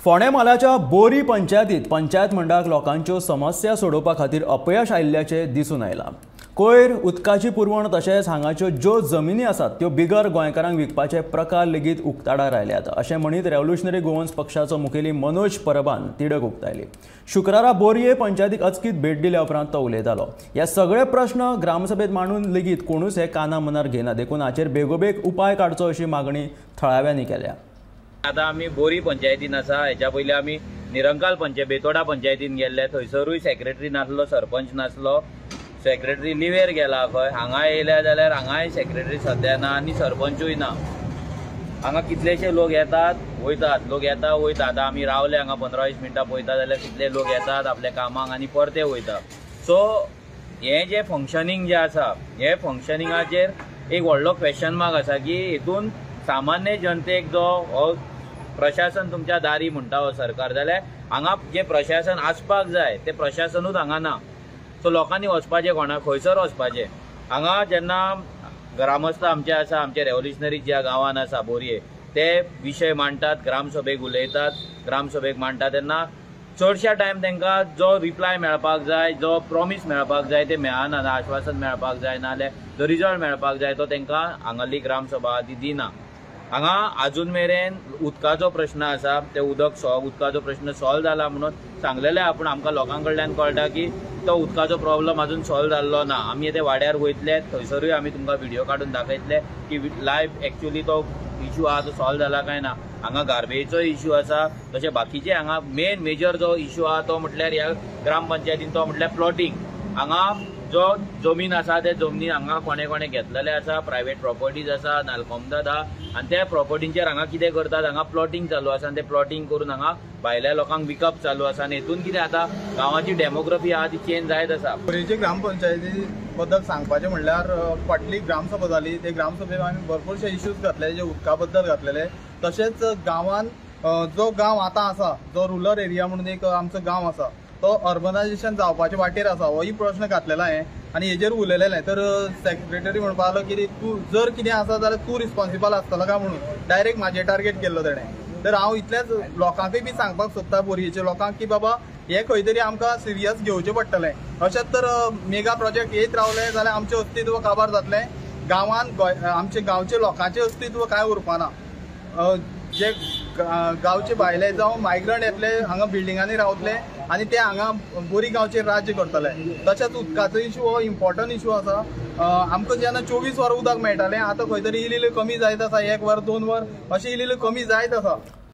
फोंडें म्हालाच्या बोरी पंचायतीत पंचायत मंडळाक लोकांच्यो समस्या सोडोवपा खातीर अपयश आयिल्ल्याचें दिसून आयलां। कोयर, उदकाची पुरवण तशेंच हांगाच्यो ज्यो जमिनी आसात त्यो बिगर गोंयकारांक विकपाचे प्रकार लेगीत उक्ताडार आयल्यात अशें म्हणीत रेव्होल्युशनरी गोवन्स पक्षाचो मुखेली मनोज परबान तिडक उक्तायली। शुक्रारा बोरये पंचायतीक अचकीत भेट दिल्या उपरांत तो उलयतालो। हे सगळे प्रश्न ग्रामसभेत मांडून लेगीत कोणूच हे काना मनार घेना, देखून हाचेर बेगोबेग उपाय काडचो अशी मागणी थळाव्यांनी केल्या। आतां आमी बोरी पंचायतीन आसा, हेच्या पयलीं आमी निरंकाल पंचायत बेतोडा पंचायतीन गेल्ले, थंयसरूय सेक्रेटरी नासलो, सरपंच नासलो, सेक्रेटरी लिवेर गेला खंय। हांगा येयल्या जाल्यार हांगाय सेक्रेटरी सद्या ना आनी सरपंचूय ना। हांगा कितलेशे लोक येतात वयतात, लोक येता वयतात। आतां आमी रावले हांगा 15-20 मिनटां पळयता जाल्यार कितले लोक येतात आपल्या कामाक आनी परते वयता। सो हें जें फंक्शनींग जें आसा, हे फंक्शनिंगाचेर एक व्हडलो क्वेश्चन मार्क आसा की हितून सामान्य जनतेक जो हो प्रशासन तुमच्या दारी म्हणटा हो सरकार, जाल्यार हांगा जें प्रशासन आसपाक जाय तें प्रशासनूच हांगा ना। सो लोकांनी वचपाचें कोणा खंयसर वचपाचें? हांगा जेन्ना ग्रामस्थ आमचे आसा, आमचे रेव्होल्युशनरी ज्या गांवान आसा बोरये, ते विशय मांडटात, ग्रामसभेक उलयतात, ग्रामसभेक मांडटात तेन्ना चडश्या टायम तांकां जो रिप्लाय मेळपाक जाय, जो प्रॉमीस मेळपाक जाय ते मेळना, आश्वासन मेळपाक जाय, नाजाल्यार जो रिजल्ट मेळपाक जाय तो तांकां हांगाली ग्रामसभा ती दिना। हांगा आजून मेरेन उदकाचो प्रश्न आसा, ते उदक उदकाचो प्रश्न सॉल्व जाला म्हणून सांगलेलें, पूण आमकां लोकां कडल्यान कळटा की तो उदकाचो प्रॉब्लम अजून सॉल्व जाल्लो ना। आमी ते वाड्यार वयतले, थंयसरूय आमी तुमकां व्हिडियो काडून दाखयतले की लायव्ह एक्चुअली तो इशू आहा तो सॉल्व जाला काय ना। हांगा गार्बेजचो इशू आसा, तशें बाकीचे हांगा मेन मेजर जो इशू आहा तो म्हटल्यार ह्या ग्रामपंचायतीन तो म्हटल्यार प्लॉटींग। हांगा जो जमीन आसा ते जमनीन हांगा कोणे कोणे घेतलेले आसा, प्रायवेट प्रॉपर्टीज आसा, नालकोमदाद आहा आनी त्या प्रॉपर्टींचेर हांगा कितें करतात, हांगा प्लॉटींग चालू आसा आनी ते प्लॉटींग करून हांगा भायल्या लोकांक विकप चालू आसा आनी हेतून कितें आतां गांवाची डेमोग्राफी आहा ती चेंज जायत आसा। बोरयेची ग्रामपंचायती बद्दल सांगपाचें म्हणल्यार फाटली ग्रामसभा जाली, ते ग्रामसभेत आमी भरपूरशे इश्यूज घातले जे उदका बद्दल घातलेले। तशेंच गांवान जो गांव आतां आसा, जो रुरल एरिया म्हणून एक आमचो गांव आसा, तो अर्बनायझेशन जावपाचे वाटेर आसा, होय प्रश्न घातलेलो हांवें आनी हेजेर उलयलेलें। तर सेक्रेटरी म्हणपाक लागलो की तूं जर कितें आसा जाल्यार तूं रिस्पॉन्सिबल आसतलो काय म्हणून डायरेक्ट म्हाजेर टार्गेट केल्लो तेणें। तर हांव इतलेंच लोकांकूय बी सांगपाक सोदता, बोरयेच्या लोकांक, की बाबा हें खंय तरी आमकां सिरियस घेवचें पडटलें। अशेंच तर मेगा प्रोजेक्ट येत रावले जाल्यार आमचें अस्तित्व काबार जातलें, गांवांत आमचे गांवचे लोकांचें अस्तित्व कांय उरपाना। जे गांवचे भायले जावं मायग्रंट येतले हांगा बिल्डिंगांनी रावतले आनी ते हांगा बोरी गांवचेर राज्य करतले। तशेंच उदकाचो इशू हो इम्पॉर्टंट इशू आसा। आमकां जेन्ना 24 वरां उदक मेळटालें, आतां खंय तरी इल्ली इल्ली कमी जायत आसा, 1 वर 2 वर अशें इल्ली इल्ली कमी जायत आसा।